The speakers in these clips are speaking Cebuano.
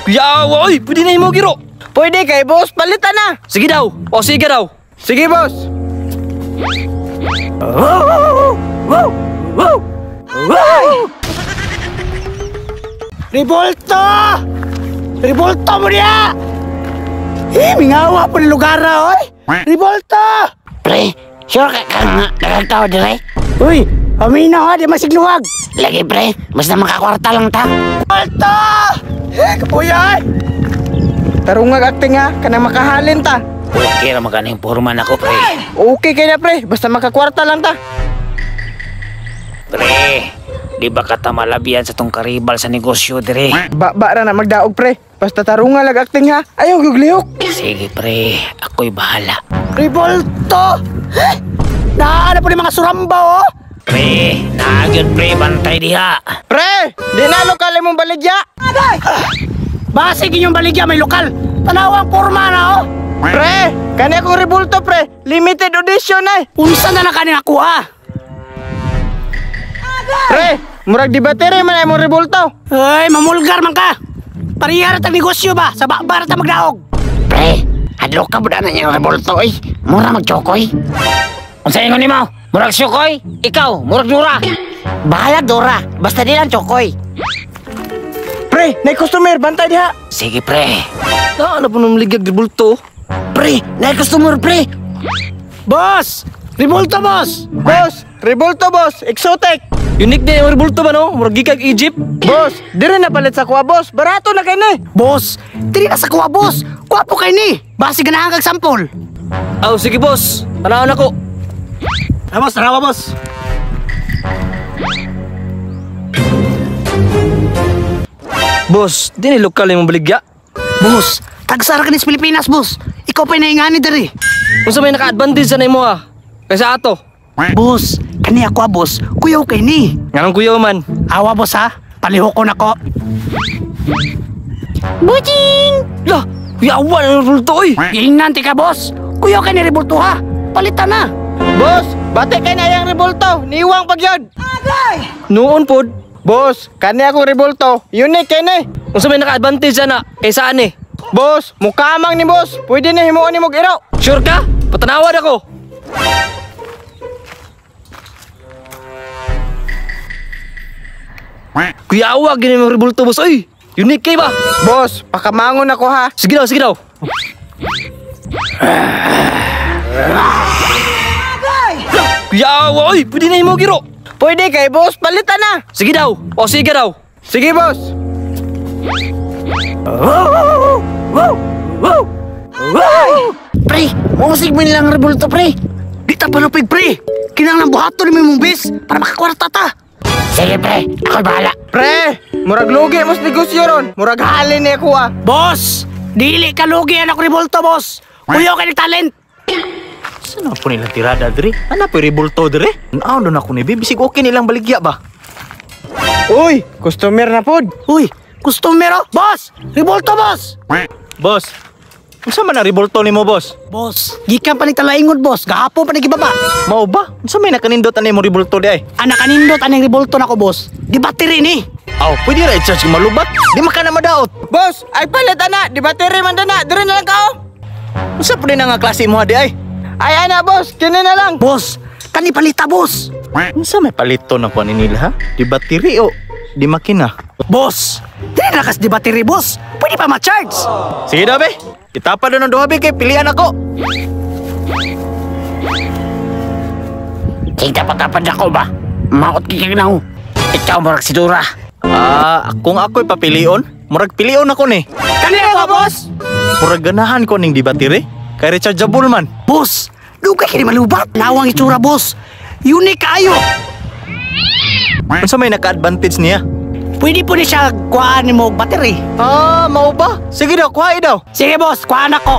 Kuyawa, oy! Pwede na imo giro. Pwede kay boss, palitan na. Sige daw. O sige daw. Sige, boss. Revolto! Revolto mo niya! Eh, mingawa po ni lugar na, oy! Revolto! Pre, sure ka ka nga nagagtaw dire? Uy, paminaw ha, di masigluwag! Lagi pre, basta makakwarta lang ta. Revolto! Eh, kapuya! Tarungag acting ha, kanang makahalin ta. Okay ra maganing porman ako pre. Okay kay na pre, basta makakwarta lang ta. Pre, di ba ka tamalabian sa tong karibal sa negosyo dire? Ba ba ra na magdaog pre. Basta tarunga lag acting ha. Ayaw gyud lihok. Sige pre, ako'y bahala. Revolto! Eh, Naana po ni mga suramba, oh! Pre, nagyod pre, bantay diha. Pre, di na lokal imong baligya. Basig inyong baligya, may lokal! Tanawa ang porma na, oh! Pre, kani akong rebulto pre. Limited edition ay. Unsa na lang kani ako, ha? Pre, murag di battery man imong rebulto. Ay, mamulgar man ka! Parihara tag negosyo ba? Sa bara ta magdaog! Pre, hadlok ka buda na niyang revolto oy. Mura magchokoy. Unsa ingon nimo? Murag sukoy? Ikaw, murag dura. Bahala dura, basta di lang chokoy. Pre, nay customer bantay diha. Sige pre. Na ano po nung ligag rebulto? Pre, na customer pre. Boss! Revolto, boss! Boss, rebulto boss, exotic. Unique din yung rebulto ba no? Murag gikag Egypt. Boss, dire na palit sa kuha boss. Barato na kay ni. Boss! Diri na sa kuha, boss! Kuha po kay ni! Basi ganahan kag sampol! Aw, sige boss. Tanawon ako. Ah, boss, tarawa, boss! Boss, di ni lokal imong baligya. Boss, tagsara ka ni sa Pilipinas, boss! Ikaw pa'y naingani diri! Unsa may naka-advantage sa nimo ah? Kaysa ato. Boss, kani ako, ah, boss. Kuyaw kay ni. Nganong kuyaw man? Awa, boss, ha? Palihoko na ko. Lah, kuyawa na yung rebulto oy. Iingnan ti ka, boss! Kuyaw kay ni Revolto, ha? Palitan na! Boss, bati kay na yang rebulto. Niwang pagyod. Noon pod, Boss, kani akong rebulto. Unique kay ni. unsa may naka-advantage ana kaysa ani? Boss, mukamang ni boss. Pwede na himuon nimo og iro. Sure ka? Patanawad ako. Kuyawa gini mo rebulto boss oy. Unique kay ba? Boss, pakamangon ako ha. Sige daw, sige daw. Kuyawa oy, pwede na imo giro. Pwede kay boss, palitan na. Sige daw. O sige daw. Sige boss. Pre, musig mo nilang revolto pre. Di ta palupig, pre! Kinahanglan buhaton ni mong bis para makakwarta ta! Sige pre, ako'y bahala. Pre, murag lugi mo sa negosyo ron. Murag halin ni ako ah. Boss! Dili ka lugi anak Revolto, boss! Kuyaw kay ni talent! Saan na po nilang tirada dire? Ano po rebulto dire? Ano na ako ni Bisig okay nilang baligya ba? Uy, customer na pod. Uy, customer oh! Boss! Revolto, boss! Boss, unsa man ang rebulto nimo boss? Boss, gikan pa ni talaingon, boss. Gahapon pa ni gibaba. Mao ba? Unsa may nakanindot ani mo rebulto di ay? Anak kanindot aning Revolto nako, boss. Di battery ni. Aw, pwede ra i-charge kung malubat. Di maka na madaot. Boss, ay palit ana, di battery man dana, dire na lang kao. Unsa po din nga klase mo di ay? Ay ana boss, kini na lang. Boss, kani palita, boss. Unsa may palito na po ni nila ha? Di battery o di makina? Boss, di na kas di battery, boss. Pwede pa ma-charge. Sige daw be. Itapa doon ang duha be kay pilian ako. Sige tapad ako ba? Maot kikig na Ikaw murag si Dura. Ah, kung ako'y papilion, murag pilion ako ni. Kani ako, boss. Murag ganahan ko ning di battery. Kay rechargeable man. Boss, dugay kini malubat. Lawang itsura, boss. Unique kaayo. Unsa may naka-advantage niya? Pwede po ni siya kuhaan nimo og battery. Ah, mao ba? Sige daw, kuha daw. Sige, boss, kuhaan ako.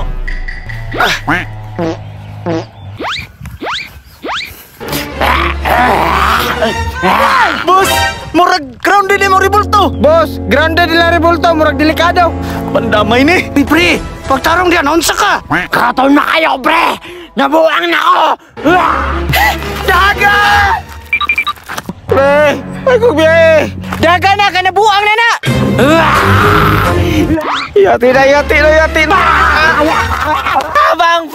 Boss, murag grounded ni mo rebulto. Boss, grounded nila rebulto, murag delikado. Pandamay ni. Uy, pre, pagtarong diyan, unsa ka? Katon na kayo pre! Nabuang na ako! Daga! Pre, ay kong biyahe. Daga na kanabuang na na. Yati na, yati na, yati na. Tabang pre.